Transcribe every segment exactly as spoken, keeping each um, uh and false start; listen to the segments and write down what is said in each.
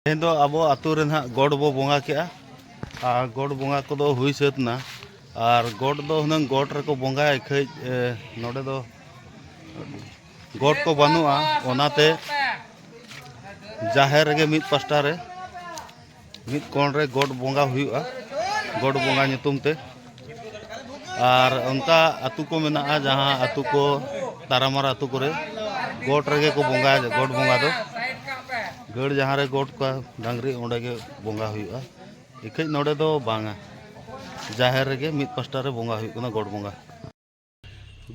ᱛᱮᱦᱮᱧ ᱫᱚ ᱟᱵᱚ ᱟᱹᱛᱩ ᱨᱮ ᱱᱟᱦᱟᱜ ᱜᱚᱰ ᱵᱚ ᱵᱚᱸᱜᱟ ᱠᱮᱜᱼᱟ᱾ ᱟᱨ ᱜᱚᱰ ᱵᱚᱸᱜᱟ ᱠᱚᱫᱚ ᱦᱩᱭ ᱥᱟᱹᱛ ᱮᱱᱟ᱾ ᱟᱨ ᱜᱚᱰ ᱫᱚ ᱦᱩᱱᱟᱹᱝ ᱜᱚᱰ ᱨᱮᱠᱚ ᱵᱚᱸᱜᱟᱭᱟ, ᱤᱠᱷᱟᱹᱡ ᱮ, ᱱᱚᱰᱮ ᱫᱚ ᱜᱚᱰ ᱠᱚ ᱵᱟᱹᱱᱩᱜᱼᱟ᱾ ᱚᱱᱟᱛᱮ ᱡᱟᱦᱮᱨ ᱨᱮᱜᱮ ᱢᱤᱫ ᱯᱟᱥᱴᱟ ᱨᱮ, ᱢᱤᱫ ᱠᱚᱬ ᱨᱮ ᱜᱚᱰ ᱵᱚᱸᱜᱟ ᱦᱩᱭᱩᱜᱼᱟ, ᱜᱚᱰ ᱵᱚᱸᱜᱟ ᱧᱩᱛᱩᱢ ᱛᱮ᱾ ᱟᱨ ᱚᱱᱠᱟ ᱟᱹᱛᱩ ᱠᱚ ᱢᱮᱱᱟᱜᱼᱟ, ᱡᱟᱦᱟᱸ ᱟᱹᱛᱩ ᱠᱚ ᱛᱟᱨᱟᱢᱟᱨᱟ ᱟᱹᱛᱩ ᱠᱚᱨᱮ ᱜᱚᱰ ᱨᱮᱜᱮ ᱠᱚ ᱵᱚᱸᱜᱟᱭᱟ, ᱜᱚᱰ ᱵᱚᱸᱜᱟ ᱫᱚ᱾ ᱜᱟᱹᱲ ᱡᱟᱦᱟᱸ ᱨᱮ ᱜᱚᱰ ᱠᱚᱣᱟ ᱰᱟᱝᱨᱤ, ᱚᱸᱰᱮ ᱜᱮ ᱵᱚᱸᱜᱟ ᱦᱩᱭᱩᱜᱼᱟ᱾ ᱤᱠᱷᱟᱹᱡ ᱱᱚᱰᱮ ᱫᱚ ᱵᱟᱝᱟ, ᱡᱟᱦᱮᱨ ᱨᱮᱜᱮ ᱢᱤᱫ ᱯᱟᱥᱴᱟ ᱨᱮ ᱵᱚᱸᱜᱟ ᱦᱩᱭᱩᱜ ᱠᱟᱱᱟ, ᱜᱚᱰ ᱵᱚᱸᱜᱟ᱾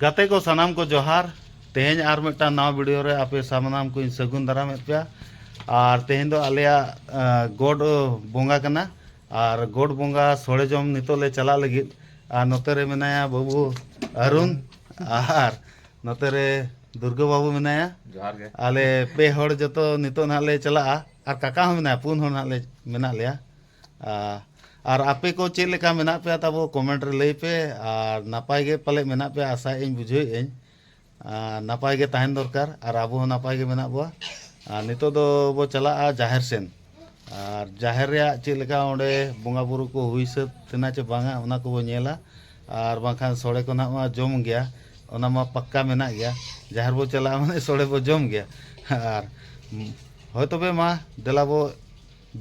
ᱜᱟᱛᱮ ᱠᱚ ᱥᱟᱱᱟᱢ ᱠᱚ ᱡᱚᱦᱟᱨ᱾ ᱛᱮᱦᱮᱧ ᱟᱨ ᱢᱤᱫᱴᱟᱝ ᱱᱟᱣᱟ ᱵᱷᱤᱰᱤᱭᱳ ᱨᱮ ᱟᱯᱮ ᱥᱟᱱᱟᱢ ᱠᱚᱧ ᱥᱟᱹᱜᱩᱱ ᱫᱟᱨᱟᱢᱮᱫ ᱯᱮᱭᱟ᱾ ᱟᱨ ᱛᱮᱦᱮᱧ ᱫᱚ ᱟᱞᱮᱭᱟᱜ, ᱟ, ᱜᱚᱰ ᱵᱚᱸᱜᱟ ᱠᱟᱱᱟ᱾ ᱟᱨ ᱜᱚᱰ ᱵᱚᱸᱜᱟ ᱥᱚᱲᱮ ᱡᱚᱢ ᱱᱤᱛᱚᱜ ᱞᱮ ᱪᱟᱞᱟᱜ ᱞᱟᱹᱜᱤᱫ᱾ ᱟᱨ ᱱᱚᱛᱮ ᱨᱮ ᱢᱮᱱᱟᱭᱟ ᱵᱟᱹᱵᱩ ᱟᱨᱩᱱ, ᱟᱨ ᱱᱚᱛᱮ ᱨᱮ ᱫᱩᱨᱜᱟᱹ ᱵᱟᱹᱵᱩ ᱢᱮᱱᱟᱭᱟ᱾ ᱡᱚᱦᱟᱨ ᱜᱮ᱾ ᱟᱞᱮ ᱯᱮ ᱦᱚᱲ ᱡᱚᱛᱚ ᱱᱤᱛᱚᱜ ᱱᱟᱦᱟᱜ ᱞᱮ ᱪᱟᱞᱟᱜᱼᱟ᱾ ᱟᱨ ᱠᱟᱠᱟ ᱦᱚᱸ ᱢᱮᱱᱟᱭᱟ, ᱯᱩᱱ ᱦᱚᱲ ᱱᱟᱦᱟᱜ ᱞᱮ ᱢᱮᱱᱟᱜ ᱞᱮᱭᱟ᱾ ᱟ-, ᱟᱨ ᱟᱯᱮ ᱠᱚ ᱪᱮᱫ ᱞᱮᱠᱟ ᱢᱮᱱᱟᱜ ᱯᱮᱭᱟ ᱛᱟᱵᱚ ᱠᱚᱢᱮᱱᱴ ᱨᱮ ᱞᱟᱹᱭ ᱯᱮ᱾ ᱟᱨ ᱱᱟᱯᱟᱭ ᱜᱮ ᱯᱟᱞᱮ ᱢᱮᱱᱟᱜ ᱯᱮᱭᱟ, ᱟᱥᱟᱭᱮᱫ ᱟᱹᱧ, ᱵᱩᱡᱷᱟᱹᱣᱮᱫ ᱟᱹᱧ᱾ ᱟᱨ ᱱᱟᱯᱟᱭ ᱜᱮ ᱛᱟᱦᱮᱱ ᱫᱚᱨᱠᱟᱨ, ᱟᱨ ᱟᱵᱚ ᱦᱚᱸ ᱱᱟᱯᱟᱭ ᱜᱮ ᱢᱮᱱᱟᱜ ᱵᱚᱣᱟ᱾ ᱟᱨ ᱱᱤᱛᱚᱜ ᱫᱚ ᱵᱚ ᱪᱟᱞᱟᱜᱼᱟ ᱡᱟᱦᱮᱨ ᱥᱮᱱ᱾ ᱟᱨ ᱡᱟᱦᱮᱨ ᱨᱮᱭᱟᱜ ᱪᱮᱫ ᱞᱮᱠᱟ ᱚᱸᱰᱮ ᱵᱚᱸᱜᱟ ᱵᱩᱨᱩ ᱠᱚ ᱦᱩᱭ ᱥᱟᱹᱛ ᱮᱱᱟ ᱪᱮ ᱵᱟᱝᱟ, ᱚᱱᱟ ᱠᱚᱵᱚ ᱧᱮᱞᱟ᱾ ᱟᱨ ᱵᱟᱝᱠᱷᱟᱱ ᱥᱚᱲᱮ ᱠᱚ ᱱᱟᱦᱟᱜ ᱢᱟ ᱡᱚᱢ ᱜᱮᱭᱟ, ᱚᱱᱟ ᱢᱟ ᱯᱟᱠᱠᱟ ᱢᱮᱱᱟᱜ ᱜᱮᱭᱟ᱾ ᱡᱟᱦᱮᱨ ᱵᱚ ᱪᱟᱞᱟᱜᱼᱟ ᱢᱟᱱᱮ ᱥᱚᱲᱮ ᱵᱚ ᱡᱚᱢ ᱜᱮᱭᱟ᱾ ᱟᱨ ᱦᱳᱭ ᱛᱚᱵᱮ ᱢᱟ, ᱫᱮᱞᱟ ᱵᱚ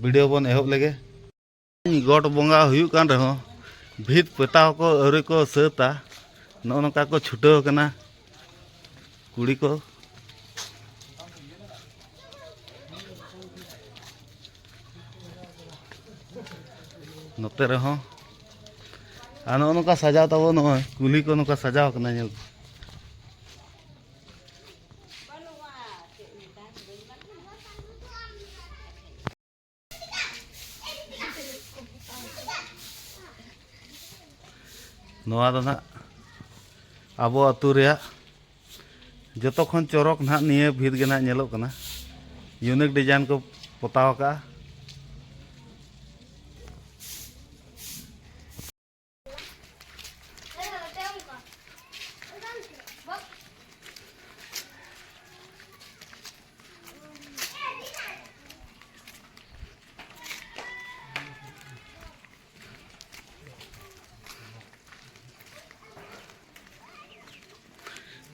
ᱵᱷᱤᱰᱤᱭᱳ ᱵᱚᱱ ᱮᱦᱚᱵ ᱞᱮᱜᱮ᱾ ᱜᱚᱴ ᱵᱚᱸᱜᱟ ᱦᱩᱭᱩᱜ ᱠᱟᱱ ᱨᱮᱦᱚᱸ ᱵᱷᱤᱛ ᱯᱚᱛᱟᱣ ᱠᱚ ᱟᱹᱣᱨᱤ ᱠᱚ ᱥᱟᱹᱛᱟ᱾ ᱱᱚᱜᱼᱚ ᱱᱚᱝᱠᱟ ᱠᱚ ᱪᱷᱩᱴᱟᱹᱣ ᱟᱠᱟᱱᱟ ᱠᱩᱲᱤ ᱠᱚ᱾ ᱱᱚᱛᱮ ᱨᱮᱦᱚᱸ᱾ ᱟᱨ ᱱᱚᱜᱼᱚ ᱱᱚᱝᱠᱟ ᱥᱟᱡᱟᱣ ᱛᱟᱵᱚ, ᱱᱚᱜᱼᱚᱭ ᱠᱩᱞᱦᱤ ᱠᱚ ᱱᱚᱝᱠᱟ ᱥᱟᱡᱟᱣ ᱠᱟᱱᱟ, ᱧᱮᱞ ᱯᱮ᱾ ᱱᱚᱣᱟ ᱫᱚ ᱱᱟᱜ ᱟᱵᱚ ᱟᱹᱛᱩ ᱨᱮᱭᱟᱜ ᱡᱚᱛᱚ ᱠᱷᱚᱱ ᱪᱚᱨᱚᱠ ᱱᱟᱦᱟᱜ ᱱᱤᱭᱟᱹ ᱵᱷᱤᱛ ᱜᱮ ᱱᱟᱦᱟᱜ ᱧᱮᱞᱚᱜ ᱠᱟᱱᱟ᱾ ᱤᱭᱩᱱᱤᱠ ᱰᱤᱡᱟᱭᱤᱱ ᱠᱚ ᱯᱚᱛᱟᱣ ᱟᱠᱟᱜᱼᱟ᱾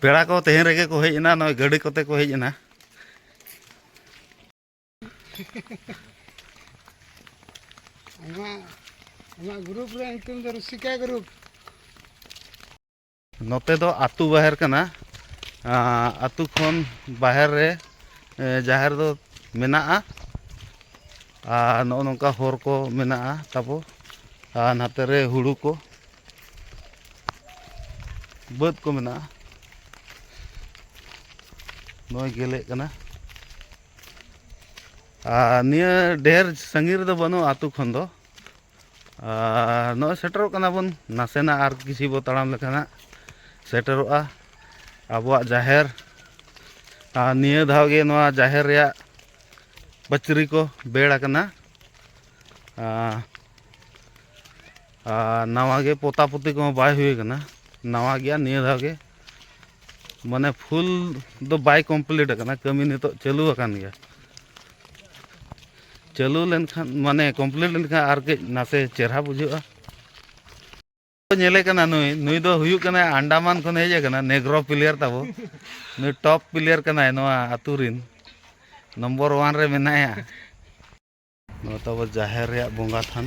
ᱯᱮᱲᱟ ᱠᱚ ᱛᱮᱦᱮᱧ ᱨᱮᱜᱮ ᱠᱚ ᱦᱮᱡ ᱮᱱᱟ, ᱱᱚᱜᱼᱚᱭ ᱜᱟᱹᱰᱤ ᱠᱚᱛᱮ ᱠᱚ ᱦᱮᱡ ᱮᱱᱟ᱾ ᱟᱢᱟᱜ, ᱟᱢᱟᱜ ᱜᱨᱩᱯ ᱨᱮᱭᱟᱜ ᱧᱩᱛᱩᱢ ᱫᱚ ᱨᱩᱥᱤᱠᱟ ᱜᱨᱩᱯ᱾ ᱱᱚᱛᱮ ᱫᱚ ᱟᱹᱛᱩ ᱵᱟᱦᱮᱨ ᱠᱟᱱᱟ᱾ ᱟᱸ, ᱟᱹᱛᱩ ᱠᱷᱚᱱ ᱵᱟᱦᱮᱨ ᱨᱮ, ᱮ, ᱡᱟᱦᱮᱨ ᱫᱚ ᱢᱮᱱᱟᱜᱼᱟ᱾ ᱟᱨ ᱱᱚᱜᱼᱚ ᱱᱚᱝᱠᱟ ᱦᱚᱨ ᱠᱚ ᱢᱮᱱᱟᱜᱼᱟ ᱛᱟᱵᱚ᱾ ᱟᱨ ᱱᱟᱛᱮ ᱨᱮ ᱦᱩᱲᱩ ᱠᱚ, ᱵᱟᱹᱫᱽ ᱠᱚ ᱢᱮᱱᱟᱜᱼᱟ᱾ ᱱᱚᱜᱼᱚᱭ ᱜᱮᱞᱮᱜ ᱠᱟᱱᱟ᱾ ᱟᱨ ᱱᱤᱭᱟᱹ ᱰᱷᱮᱨ ᱥᱟᱺᱜᱤᱧ ᱨᱮᱫᱚ ᱵᱟᱹᱱᱩᱜᱼᱟ ᱟᱹᱛᱩ ᱠᱷᱚᱱ ᱫᱚ᱾ ᱟᱨ ᱱᱚᱜᱼᱚᱭ ᱥᱮᱴᱮᱨᱚᱜ ᱠᱟᱱᱟ ᱵᱚᱱ, ᱱᱟᱥᱮᱱᱟᱜ ᱟᱨ ᱠᱤᱪᱷᱤ ᱵᱚ ᱛᱟᱲᱟᱢ ᱞᱮᱠᱷᱟᱱ ᱦᱟᱸᱜ ᱥᱮᱴᱮᱨᱚᱜᱼᱟ ᱟᱵᱚᱣᱟᱜ ᱡᱟᱦᱮᱨ᱾ ᱟᱨ ᱱᱤᱭᱟᱹ ᱫᱷᱟᱣ ᱜᱮ ᱱᱚᱣᱟ ᱡᱟᱦᱮᱨ ᱨᱮᱭᱟᱜ ᱯᱟᱹᱪᱨᱤ ᱠᱚ ᱵᱮᱲ ᱟᱠᱟᱱᱟ᱾ ᱟᱨ, ᱟᱨ ᱱᱟᱣᱟ ᱜᱮ ᱯᱚᱛᱟ ᱯᱚᱛᱤ ᱠᱚᱦᱚᱸ ᱵᱟᱭ ᱦᱩᱭ ᱟᱠᱟᱱᱟ, ᱱᱟᱣᱟ ᱜᱮᱭᱟ ᱱᱤᱭᱟᱹ ᱫᱷᱟᱣ ᱜᱮ᱾ ᱢᱟᱱᱮ ᱯᱷᱩᱞ ᱫᱚ ᱵᱟᱭ ᱠᱚᱢᱯᱞᱤᱴ ᱟᱠᱟᱱᱟ, ᱠᱟᱹᱢᱤ ᱱᱤᱛᱚᱜ ᱪᱟᱹᱞᱩ ᱟᱠᱟᱱ ᱜᱮᱭᱟ᱾ ᱪᱟᱹᱞᱩ ᱞᱮᱱᱠᱷᱟᱱ, ᱢᱟᱱᱮ ᱠᱚᱢᱯᱞᱤᱴ ᱞᱮᱱᱠᱷᱟᱱ ᱟᱨ ᱠᱟᱹᱡ ᱱᱟᱥᱮ ᱪᱮᱨᱦᱟ ᱵᱩᱡᱷᱟᱹᱜᱼᱟ᱾ ᱧᱮᱞᱮ ᱠᱟᱱᱟ ᱱᱩᱭ, ᱱᱩᱭ ᱫᱚ ᱦᱩᱭᱩᱜ ᱠᱟᱱᱟᱭ ᱟᱱᱰᱟᱢᱟᱱ ᱠᱷᱚᱱ ᱦᱮᱡ ᱟᱠᱟᱱᱟ, ᱱᱮᱜᱽᱨᱳ ᱯᱞᱮᱭᱟᱨ ᱛᱟᱵᱚ᱾ ᱱᱩᱭ ᱴᱚᱯ ᱯᱞᱮᱭᱟᱨ ᱠᱟᱱᱟᱭ ᱱᱚᱣᱟ ᱟᱹᱛᱩ ᱨᱤᱱ, ᱱᱚᱢᱵᱚᱨ ᱳᱣᱟᱱ ᱨᱮ ᱢᱮᱱᱟᱭᱟ᱾ ᱱᱚᱣᱟ ᱛᱟᱵᱚ ᱡᱟᱦᱮᱨ ᱨᱮᱭᱟᱜ ᱵᱚᱸᱜᱟ ᱛᱷᱟᱱ᱾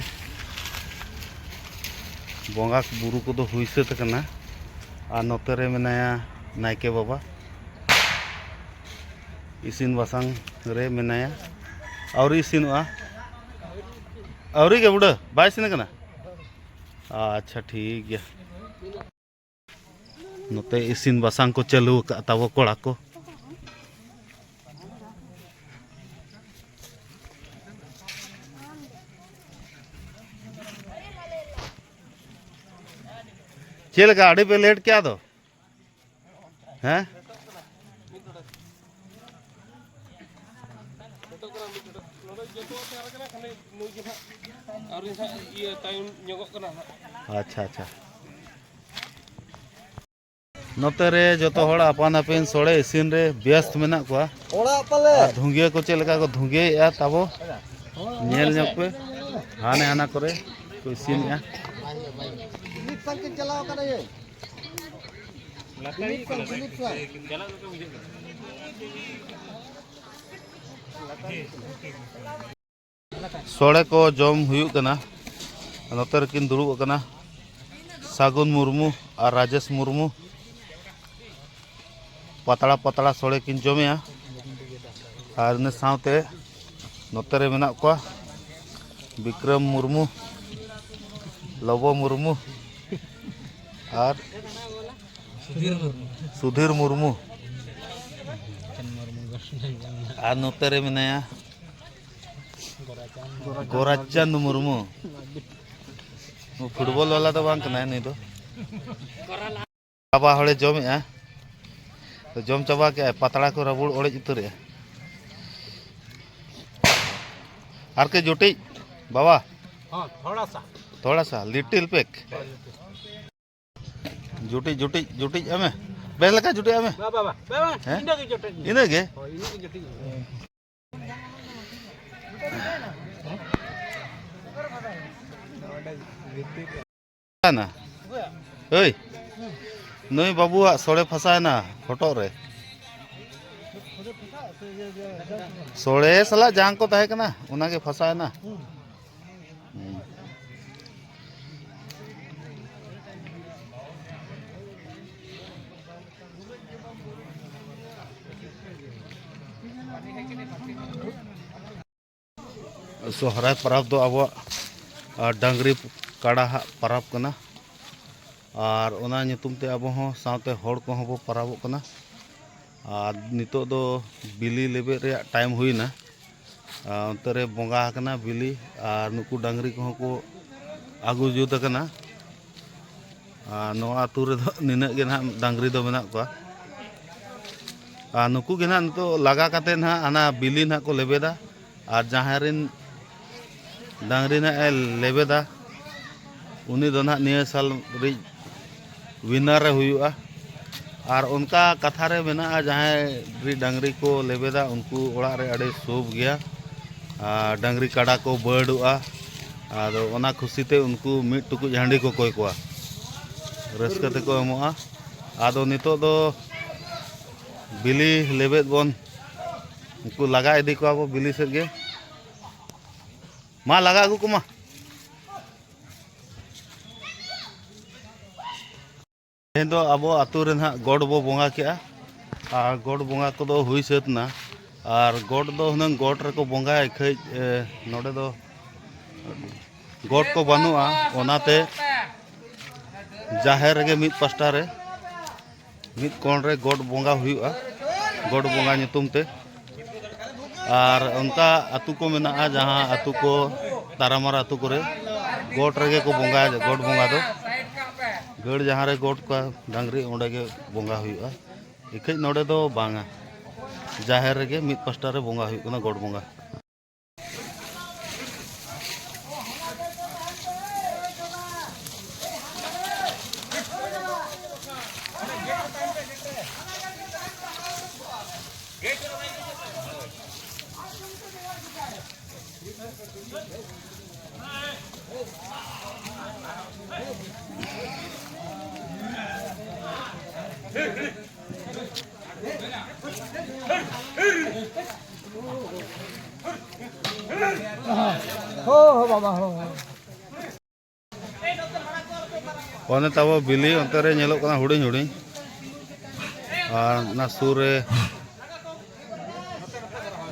ᱵᱚᱸᱜᱟ ᱵᱩᱨᱩ ᱠᱚᱫᱚ ᱦᱩᱭ ᱥᱟᱹᱛ ᱟᱠᱟᱱᱟ᱾ ᱟᱨ ᱱᱚᱛᱮ ᱨᱮ ᱢᱮᱱᱟᱭᱟ ᱱᱟᱭᱠᱮ ᱵᱟᱵᱟ, ᱤᱥᱤᱱ ᱵᱟᱥᱟᱝ ᱨᱮ ᱢᱮᱱᱟᱭᱟ᱾ ᱟᱹᱣᱨᱤ ᱤᱥᱤᱱᱚᱜᱼᱟ, ᱟᱹᱣᱨᱤ ᱜᱮ ᱵᱩᱰᱷᱟᱹ, ᱵᱟᱭ ᱤᱥᱤᱱ ᱟᱠᱟᱱᱟ᱾ ᱟᱪᱪᱷᱟ, ᱴᱷᱤᱠ ᱜᱮᱭᱟ᱾ ᱱᱚᱛᱮ ᱤᱥᱤᱱ ᱵᱟᱥᱟᱝ ᱠᱚ ᱪᱟᱹᱞᱩ ᱟᱠᱟᱫ ᱛᱟᱵᱚ ᱠᱚᱲᱟ ᱠᱚ᱾ ᱪᱮᱫ ᱞᱮᱠᱟ, ᱟᱹᱰᱤ ᱯᱮ ᱞᱮᱴ ᱠᱮᱜᱼᱟ ᱫᱚ? ᱦᱮᱸ? ᱟᱹᱣᱨᱤ ᱱᱟᱦᱟᱜ ᱤᱭᱟᱹ ᱛᱟᱭᱚᱢ ᱧᱚᱜᱚᱜ ᱠᱟᱱᱟ ᱦᱟᱸᱜ᱾ ᱟᱪᱪᱷᱟ, ᱟᱪᱪᱷᱟ᱾ ᱱᱚᱛᱮ ᱨᱮ ᱡᱚᱛᱚ ᱦᱚᱲ ᱟᱯᱟᱱ ᱟᱹᱯᱤᱱ ᱥᱚᱲᱮ ᱤᱥᱤᱱ ᱨᱮ ᱵᱮᱥᱛ ᱢᱮᱱᱟᱜ ᱠᱚᱣᱟ᱾ ᱚᱲᱟᱜ ᱯᱟᱞᱮ᱾ ᱟᱨ ᱫᱷᱩᱝᱜᱤᱭᱟᱹ ᱠᱚ ᱪᱮᱫ ᱞᱮᱠᱟ ᱠᱚ ᱫᱷᱩᱝᱜᱤᱭᱟᱹᱭᱮᱫᱼᱟ ᱛᱟᱵᱚ, ᱧᱮᱞ ᱧᱚᱜ ᱯᱮ᱾ ᱦᱟᱱᱮ ᱦᱟᱱᱟ ᱠᱚᱨᱮ ᱠᱚ ᱤᱥᱤᱱᱮᱫᱼᱟ᱾ ᱢᱤᱫ ᱥᱟᱝ ᱠᱤᱱ ᱪᱟᱞᱟᱣ ᱠᱟᱱᱟ ᱭᱮ᱾ ᱥᱚᱲᱮ ᱠᱚ ᱡᱚᱢ ᱦᱩᱭᱩᱜ ᱠᱟᱱᱟ᱾ ᱱᱚᱛᱮ ᱨᱮᱠᱤᱱ ᱫᱩᱲᱩᱵ ᱟᱠᱟᱱᱟ ᱥᱟᱹᱜᱩᱱ ᱢᱩᱨᱢᱩ ᱟᱨ ᱨᱟᱡᱮᱥ ᱢᱩᱨᱢᱩ᱾ ᱯᱟᱛᱲᱟ ᱯᱟᱛᱲᱟ ᱥᱚᱲᱮ ᱠᱤᱱ ᱡᱚᱢᱮᱜᱼᱟ᱾ ᱟᱨ ᱤᱱᱟᱹ ᱥᱟᱶᱛᱮ ᱱᱚᱛᱮ ᱨᱮ ᱢᱮᱱᱟᱜ ᱠᱚᱣᱟ ᱵᱤᱠᱨᱚᱢ ᱢᱩᱨᱢᱩ, ᱞᱚᱵᱚ ᱢᱩᱨᱢᱩ ᱟᱨ ᱥᱩᱫᱷᱤᱨ ᱢᱩᱨᱢᱩ᱾ ᱟᱨ ᱱᱚᱛᱮ ᱨᱮ ᱢᱮᱱᱟᱭᱟ ᱜᱳᱨᱟᱪᱟᱸᱫᱽ ᱢᱩᱨᱢᱩ᱾ ᱯᱷᱩᱴᱵᱚᱞ ᱵᱟᱞᱟ ᱫᱚ ᱵᱟᱝ ᱠᱟᱱᱟᱭ ᱱᱩᱭ ᱫᱚ᱾ ᱵᱟᱵᱟ ᱦᱚᱲᱮ ᱡᱚᱢᱮᱜᱼᱟ, ᱡᱚᱢ ᱪᱟᱵᱟ ᱠᱮᱜᱼᱟᱭ, ᱯᱟᱛᱲᱟ ᱠᱚ ᱨᱟᱹᱵᱩᱲ ᱚᱲᱮᱡ ᱩᱛᱟᱹᱨᱮᱜᱼᱟ᱾ ᱟᱨ ᱠᱮ ᱡᱩᱴᱤᱡ ᱵᱟᱵᱟ, ᱦᱚᱸ, ᱛᱷᱚᱲᱟ ᱥᱟ᱾ ᱛᱷᱚᱲᱟ ᱥᱟ, ᱞᱤᱴᱤᱞ ᱯᱮᱠ᱾ ᱡᱩᱴᱤᱡ, ᱡᱩᱴᱤᱡ, ᱡᱩᱴᱤᱡ ᱮᱢᱮ᱾ ᱵᱮᱥ ᱞᱮᱠᱟ ᱡᱩᱴᱤᱡ ᱮᱢᱮ᱾ ᱵᱟ, ᱵᱟ, ᱵᱟ, ᱵᱟ, ᱦᱮᱸ? ᱤᱱᱟᱹ ᱜᱮ ᱡᱚᱴᱮᱫ ᱢᱮ᱾ ᱤᱱᱟᱹ ᱜᱮ? ᱦᱳᱭ, ᱤᱱᱟᱹ ᱜᱮ ᱡᱚᱴᱮᱫ ᱢᱮ᱾ ᱯᱷᱟᱥᱟᱭᱮᱱᱟ᱾ ᱦᱳᱭ, ᱱᱩᱭ ᱵᱟᱹᱵᱩᱣᱟᱜ ᱥᱚᱲᱮ ᱯᱷᱟᱥᱟᱭᱮᱱᱟ ᱦᱚᱴᱚᱜ ᱨᱮ᱾ ᱥᱚᱲᱮ ᱥᱟᱞᱟᱜ ᱡᱟᱝ ᱠᱚ ᱛᱟᱦᱮᱸ ᱠᱟᱱᱟ, ᱚᱱᱟᱜᱮ ᱯᱷᱟᱥᱟᱭᱮᱱᱟ᱾ ᱦᱩᱸ᱾ ᱥᱚᱦᱨᱟᱭ ᱯᱚᱨᱚᱵᱽ ᱫᱚ ᱟᱵᱚᱣᱟᱜ, ᱟᱨ, ᱰᱟᱝᱨᱤ ᱠᱟᱰᱟ ᱦᱟᱜ ᱯᱚᱨᱚᱵᱽ ᱠᱟᱱᱟ᱾ ᱟᱨ ᱚᱱᱟ ᱧᱩᱛᱩᱢ ᱛᱮ ᱟᱵᱚ ᱦᱚᱸ ᱥᱟᱶᱛᱮ ᱦᱚᱲ ᱠᱚᱦᱚᱸ ᱵᱚ ᱯᱚᱨᱚᱵᱚᱜ ᱠᱟᱱᱟ᱾ ᱟᱨ ᱱᱤᱛᱚᱜ ᱫᱚ ᱵᱤᱞᱤ ᱞᱮᱵᱮᱫ ᱨᱮᱭᱟᱜ ᱴᱟᱭᱤᱢ ᱦᱩᱭᱱᱟ᱾ ᱟᱨ ᱚᱱᱛᱮ ᱨᱮ ᱵᱚᱸᱜᱟ ᱟᱠᱟᱱᱟ ᱵᱤᱞᱤ, ᱟᱨ ᱱᱩᱠᱩ ᱰᱟᱝᱨᱤ ᱠᱚᱦᱚᱸ ᱠᱚ ᱟᱹᱜᱩ ᱡᱩᱛ ᱟᱠᱟᱱᱟ᱾ ᱟᱨ ᱱᱚᱣᱟ ᱟᱹᱛᱩ ᱨᱮᱫᱚ ᱱᱤᱱᱟᱹᱜ ᱜᱮ ᱱᱟᱦᱟᱜ ᱰᱟᱝᱨᱤ ᱫᱚ ᱢᱮᱱᱟᱜ ᱠᱚᱣᱟ᱾ ᱟᱨ ᱱᱩᱠᱩ ᱜᱮ ᱱᱟᱦᱟᱜ ᱱᱤᱛᱚᱜ ᱞᱟᱜᱟ ᱠᱟᱛᱮ ᱱᱟᱦᱟᱜ ᱦᱟᱱᱟ ᱵᱤᱞᱤ ᱱᱟᱦᱟᱜ ᱠᱚ ᱞᱮᱵᱮᱫᱟ᱾ ᱟᱨ ᱡᱟᱦᱟᱸᱭ ᱨᱮᱱ ᱰᱟᱝᱨᱤ ᱱᱟᱦᱟᱜ ᱮ ᱞᱮᱵᱮᱫᱟ, ᱩᱱᱤ ᱫᱚ ᱱᱟᱦᱟᱜ ᱱᱤᱭᱟᱹ ᱥᱟᱞ ᱨᱤᱡ ᱣᱤᱱᱟᱨ ᱮ ᱦᱩᱭᱩᱜᱼᱟ᱾ ᱟᱨ ᱚᱱᱠᱟ ᱠᱟᱛᱷᱟ ᱨᱮ ᱢᱮᱱᱟᱜᱼᱟ, ᱡᱟᱦᱟᱸᱭ ᱨᱤᱡ ᱰᱟᱝᱨᱤ ᱠᱚ ᱞᱮᱵᱮᱫᱟ, ᱩᱱᱠᱩ ᱚᱲᱟᱜ ᱨᱮ ᱟᱹᱰᱤ ᱥᱩᱵᱷ ᱜᱮᱭᱟ᱾ ᱟᱨ ᱰᱟᱝᱨᱤ ᱠᱟᱰᱟ ᱠᱚ ᱵᱟᱹᱰᱚᱜᱼᱟ᱾ ᱟᱫᱚ ᱚᱱᱟ ᱠᱷᱩᱥᱤ ᱛᱮ ᱩᱱᱠᱩ ᱢᱤᱫ ᱴᱩᱠᱩᱡ ᱦᱟᱺᱰᱤ ᱠᱚ ᱠᱚᱭ ᱠᱚᱣᱟ, ᱨᱟᱹᱥᱠᱟᱹ ᱛᱮᱠᱚ ᱮᱢᱚᱜᱼᱟ᱾ ᱟᱫᱚ ᱱᱤᱛᱚᱜ ᱫᱚ ᱵᱤᱞᱤ ᱞᱮᱵᱮᱫ ᱵᱚᱱ, ᱩᱱᱠᱩ ᱞᱟᱜᱟ ᱤᱫᱤ ᱠᱚᱣᱟ ᱵᱚ ᱵᱤᱞᱤ ᱥᱮᱫ ᱜᱮ᱾ ᱢᱟ, ᱞᱟᱜᱟ ᱟᱹᱜᱩ ᱠᱚᱢᱟ᱾ ᱛᱮᱦᱮᱧ ᱫᱚ ᱟᱵᱚ ᱟᱹᱛᱩ ᱨᱮ ᱱᱟᱦᱟᱜ ᱜᱚᱰ ᱵᱚ ᱵᱚᱸᱜᱟ ᱠᱮᱜᱼᱟ, ᱟᱨ ᱜᱚᱰ ᱵᱚᱸᱜᱟ ᱠᱚᱫᱚ ᱦᱩᱭ ᱥᱟᱹᱛ ᱮᱱᱟ᱾ ᱟᱨ ᱜᱚᱰ ᱫᱚ ᱦᱩᱱᱟᱹᱝ ᱜᱚᱰ ᱨᱮᱠᱚ ᱵᱚᱸᱜᱟᱭᱟ, ᱠᱟᱹᱡ, ᱮ, ᱱᱚᱰᱮ ᱫᱚ ᱜᱚᱰ ᱠᱚ ᱵᱟᱹᱱᱩᱜᱼᱟ, ᱚᱱᱟᱛᱮ ᱡᱟᱦᱮᱨ ᱨᱮᱜᱮ ᱢᱤᱫ ᱯᱟᱥᱴᱟ ᱨᱮ ᱢᱤᱫ ᱠᱚᱬ ᱨᱮ ᱜᱚᱰ ᱵᱚᱸᱜᱟ ᱦᱩᱭᱩᱜᱼᱟ, ᱜᱚᱰ ᱵᱚᱸᱜᱟ ᱧᱩᱛᱩᱢ ᱛᱮ᱾ ᱟᱨ ᱚᱱᱠᱟ ᱟᱹᱛᱩ ᱠᱚ ᱢᱮᱱᱟᱜᱼᱟ, ᱡᱟᱦᱟᱸ ᱟᱹᱛᱩ ᱠᱚ ᱛᱟᱨᱟᱢᱟᱨ ᱟᱹᱛᱩ ᱠᱚᱨᱮ ᱜᱚᱰ ᱨᱮᱜᱮ ᱠᱚ ᱵᱚᱸᱜᱟᱭᱟ, ᱜᱚᱰ ᱵᱚᱸᱜᱟ ᱫᱚ᱾ ᱜᱟᱹᱲ ᱡᱟᱦᱟᱸ ᱨᱮ ᱜᱚᱰ ᱠᱚᱣᱟ ᱰᱟᱝᱨᱤ, ᱚᱸᱰᱮ ᱜᱮ ᱵᱚᱸᱜᱟ ᱦᱩᱭᱩᱜᱼᱟ᱾ ᱤᱠᱷᱟᱹᱡ ᱱᱚᱰᱮ ᱫᱚ ᱵᱟᱝᱟ, ᱡᱟᱦᱮᱨ ᱨᱮᱜᱮ ᱢᱤᱫ ᱯᱟᱥᱴᱟ ᱨᱮ ᱵᱚᱸᱜᱟ ᱦᱩᱭᱩᱜ ᱠᱟᱱᱟ, ᱜᱚᱰ ᱵᱚᱸᱜᱟ᱾ ᱦᱳ, ᱦᱳ, ᱵᱟᱵᱟ, ᱦᱳ, ᱦᱳ᱾ ᱚᱱᱮ ᱛᱟᱵᱚ ᱵᱤᱞᱤ ᱚᱱᱛᱮ ᱨᱮ ᱧᱮᱞᱚᱜ ᱠᱟᱱᱟ ᱦᱩᱰᱤᱧ ᱦᱩᱰᱤᱧ, ᱟᱨ ᱚᱱᱟ ᱥᱩᱨ ᱨᱮ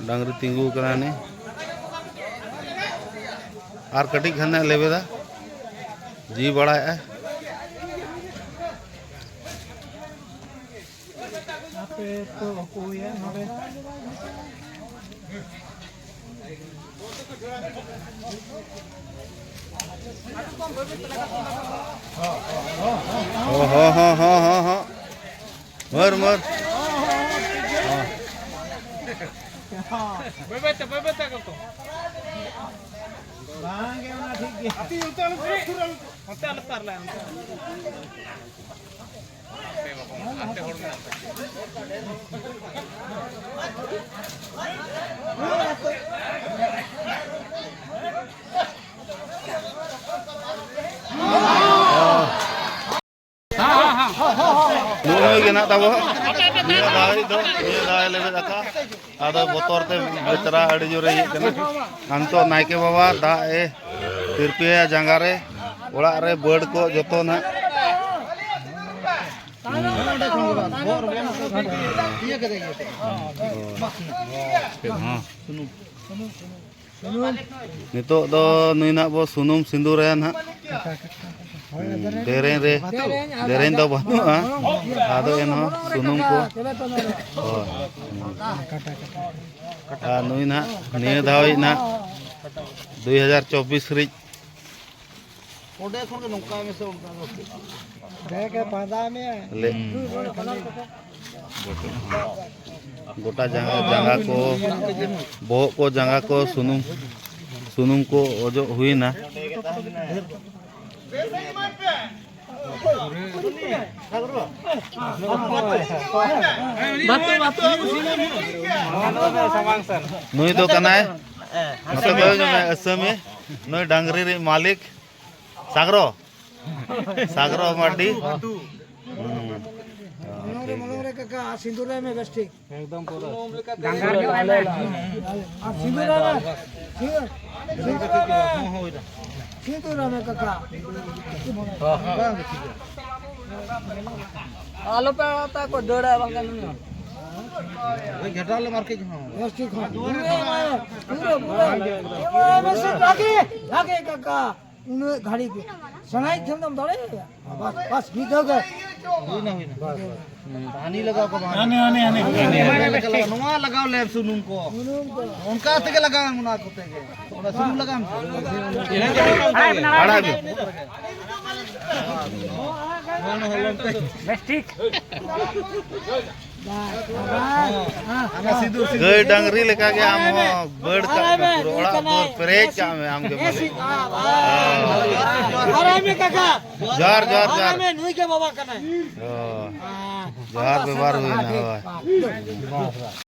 ᱰᱟᱝᱨᱤ ᱛᱤᱸᱜᱩ ᱟᱠᱟᱱᱟ ᱩᱱᱤ᱾ ᱟᱨ ᱠᱟᱹᱴᱤᱡ ᱠᱷᱟᱱ ᱮ ᱞᱮᱵᱮᱫᱟ, ᱡᱤᱣᱤ ᱵᱟᱲᱟᱭᱮᱫᱼᱟ᱾ ᱟᱯᱮ ᱛᱚ ᱚᱠᱚᱭᱟ ᱱᱚᱰᱮ? ᱚ ᱦᱚᱸ ᱦᱚᱸ ᱦᱚᱸ ᱦᱚᱸ ᱦᱚᱸ᱾ ᱢᱟᱹᱨ, ᱢᱟᱹᱨ᱾ ᱦᱚᱸ᱾ ᱵᱟᱹᱭ ᱵᱟᱹᱭ ᱛᱮ, ᱵᱟᱹᱭ ᱵᱟᱹᱭ ᱛᱮ ᱟᱹᱜᱩ ᱠᱚ᱾ ᱵᱟᱝ ᱜᱮ, ᱚᱱᱟ ᱴᱷᱤᱠ ᱜᱮᱭᱟ᱾ ᱟᱹᱛᱤᱧ ᱚᱱᱛᱮ ᱟᱞᱚ ᱯᱮ ᱥᱩᱨᱟ, ᱚᱱᱛᱮ ᱟᱞᱚ ᱯᱮ ᱟᱨᱞᱟ, ᱚᱱᱛᱮ᱾ ᱢᱮᱱᱟᱜ ᱛᱟᱵᱚ᱾ ᱱᱤᱭᱟᱹ ᱫᱷᱟᱣ ᱫᱚ, ᱱᱤᱭᱟᱹ ᱫᱷᱟᱣ ᱞᱮᱵᱮᱫ ᱟᱠᱟᱫ᱾ ᱟᱫᱚ ᱵᱚᱛᱚᱨ ᱛᱮ ᱵᱮᱪᱟᱨᱟ ᱟᱹᱰᱤ ᱡᱳᱨᱮ ᱤᱭᱟᱹᱜ ᱠᱟᱱᱟ᱾ ᱟᱨ ᱱᱤᱛᱚᱜ ᱱᱟᱭᱠᱮ ᱵᱟᱵᱟ ᱫᱟᱜ ᱮ ᱛᱤᱨᱯᱤᱭᱟ ᱡᱟᱸᱜᱟ ᱨᱮ, ᱚᱲᱟᱜ ᱨᱮ ᱵᱟᱹᱰ ᱠᱚ ᱡᱚᱛᱚ ᱱᱟᱜ᱾ ᱱᱤᱛᱚᱜ ᱫᱚ ᱱᱩᱭ ᱱᱟᱜ ᱵᱚ ᱥᱩᱱᱩᱢ ᱥᱤᱸᱫᱩᱨᱟᱭᱟ ᱱᱟᱜ᱾ ᱫᱮᱨᱮᱧ ᱨᱮ, ᱫᱮᱨᱮᱧ ᱫᱚ ᱵᱟᱹᱱᱩᱜᱼᱟ, ᱟᱫᱚ ᱮᱱᱦᱚᱸ ᱥᱩᱱᱩᱢ ᱠᱚ᱾ ᱦᱳᱭ᱾ ᱟᱨ ᱱᱩᱭ ᱱᱟᱜ ᱱᱤᱭᱟᱹ ᱫᱷᱟᱣᱤᱡ ᱱᱟᱜ ᱫᱩᱭ ᱦᱟᱡᱟᱨ ᱪᱚᱵᱵᱤᱥ ᱨᱤᱡ᱾ ᱚᱸᱰᱮ ᱠᱷᱚᱱ ᱜᱮ ᱱᱚᱝᱠᱟ ᱢᱮᱥᱮ, ᱚᱱᱠᱟ ᱫᱚ᱾ ᱞᱮ-, ᱜᱚᱴᱟ ᱡᱟᱸᱜᱟ, ᱡᱟᱸᱜᱟ ᱠᱚ, ᱵᱚᱦᱚᱜ ᱠᱚ, ᱡᱟᱸᱜᱟ ᱠᱚ ᱥᱩᱱᱩᱢ, ᱥᱩᱱᱩᱢ ᱠᱚ ᱚᱡᱚᱜ ᱦᱩᱭᱱᱟ᱾ ᱱᱩᱭ ᱫᱚ ᱠᱟᱱᱟᱭ, ᱱᱚᱛᱮ ᱠᱚᱭᱚᱜ ᱧᱚᱜ ᱢᱮ, ᱟᱹᱥᱟᱹᱢᱤ᱾ ᱱᱩᱭ ᱰᱟᱝᱨᱤ ᱨᱤᱡ ᱢᱟᱹᱞᱤᱠ᱾ ᱥᱟᱜᱽᱨᱚ, ᱥᱟᱜᱽᱨᱚ ᱢᱟᱨᱰᱤ᱾ ᱦᱩᱸ᱾ ᱢᱚᱱᱚ ᱨᱮ, ᱢᱚᱱᱚ ᱨᱮ ᱠᱟᱠᱟ, ᱥᱤᱸᱫᱩᱨ ᱨᱮ ᱢᱮ ᱵᱮᱥ ᱴᱷᱤᱠ᱾ ᱮᱠᱫᱚᱢ ᱯᱩᱨᱟᱹ᱾ ᱰᱟᱝᱜᱟᱨ ᱧᱚᱜ ᱟᱭ ᱢᱮ᱾ ᱟᱨ ᱥᱤᱸᱫᱩᱨ ᱨᱮ ᱢᱮ᱾ ᱥᱤᱸᱫᱩᱨ, ᱥᱤᱸᱫᱩᱨ ᱨᱮ ᱢᱮ᱾ ᱥᱤᱸᱫᱩᱨ ᱨᱮ ᱢᱮ ᱠᱟᱠᱟ᱾ ᱟᱞᱚ ᱯᱮ ᱟᱲᱟᱜ ᱛᱟᱠᱚ, ᱫᱟᱹᱲᱟ ᱵᱟᱝᱠᱷᱟᱱ ᱩᱱᱤ ᱦᱚᱸ᱾ ᱳᱭ ᱜᱷᱮᱴᱟ ᱞᱮ ᱢᱟᱨᱠᱮᱴ ᱦᱚᱸ᱾ ᱵᱮᱥ ᱴᱷᱤᱠ ᱦᱚᱸ᱾ ᱯᱩᱨᱟᱹ, ᱯᱩᱨᱟᱹ, ᱯᱩᱨᱟᱹ᱾ ᱵᱷᱟᱜᱮ, ᱵᱷᱟᱜᱮ ᱠᱟᱠᱟ᱾ ᱩᱱᱟᱹᱜ ᱜᱷᱟᱹᱲᱤᱡ ᱜᱮ᱾ ᱥᱮᱬᱟᱭᱤᱡ ᱴᱷᱮᱱ ᱫᱚᱢ ᱫᱟᱲᱮᱭᱟᱜᱼᱟ? ᱵᱟᱥ, ᱵᱟᱥ, ᱢᱤᱫ ᱫᱷᱟᱣ ᱜᱮ᱾ ᱦᱩᱭᱱᱟ, ᱦᱩᱭᱱᱟ᱾ ᱵᱟᱥ, ᱵᱟᱥ᱾ ᱦᱟᱹᱱᱤ ᱞᱟᱜᱟᱣ ᱠᱚᱢ, ᱦᱟᱹᱱᱤ, ᱦᱟᱹᱱᱤ, ᱦᱟᱹᱱᱤ, ᱦᱟᱹᱱᱤ᱾ ᱱᱚᱣᱟ ᱞᱟᱜᱟᱣ ᱞᱮᱢ ᱥᱩᱱᱩᱢ ᱠᱚ᱾ ᱥᱩᱱᱩᱢ ᱠᱚ᱾ ᱚᱱᱠᱟ ᱛᱮᱜᱮ ᱞᱟᱜᱟᱣ ᱮᱢ, ᱚᱱᱟ ᱠᱚᱛᱮ ᱜᱮ᱾ ᱚᱱᱟ ᱥᱩᱱᱩᱢ ᱞᱟᱜᱟᱣ ᱮᱢ᱾ ᱟᱲᱟᱜ ᱵᱤᱱ᱾ ᱵᱮᱥ ᱴᱷᱤᱠ᱾ ᱜᱟᱹᱭ ᱰᱟᱝᱨᱤ ᱞᱮᱠᱟᱜᱮ ᱟᱢ ᱦᱚᱸ ᱵᱟᱹᱲ ᱠᱟᱜ ᱢᱮ, ᱯᱩᱨᱟᱹ ᱚᱲᱟᱜ ᱫᱩᱣᱟᱹᱨ ᱯᱮᱨᱮᱡ ᱠᱟᱜ ᱢᱮ ᱟᱢ ᱜᱮ ᱢᱟᱹᱞᱤᱠ᱾ ᱦᱟᱨᱟᱭ ᱢᱮ ᱠᱟᱠᱟ᱾ ᱡᱚᱦᱟᱨ, ᱡᱚᱦᱟᱨ, ᱡᱚᱦᱟᱨ᱾ ᱦᱟᱨᱟᱭ ᱢᱮ, ᱱᱩᱭ ᱜᱮ ᱵᱟᱵᱟ ᱠᱟᱱᱟᱭ᱾ ᱦᱳᱭ᱾ ᱡᱚᱦᱟᱨ ᱵᱮᱵᱚᱦᱟᱨ ᱦᱩᱭᱱᱟ, ᱦᱳᱭ᱾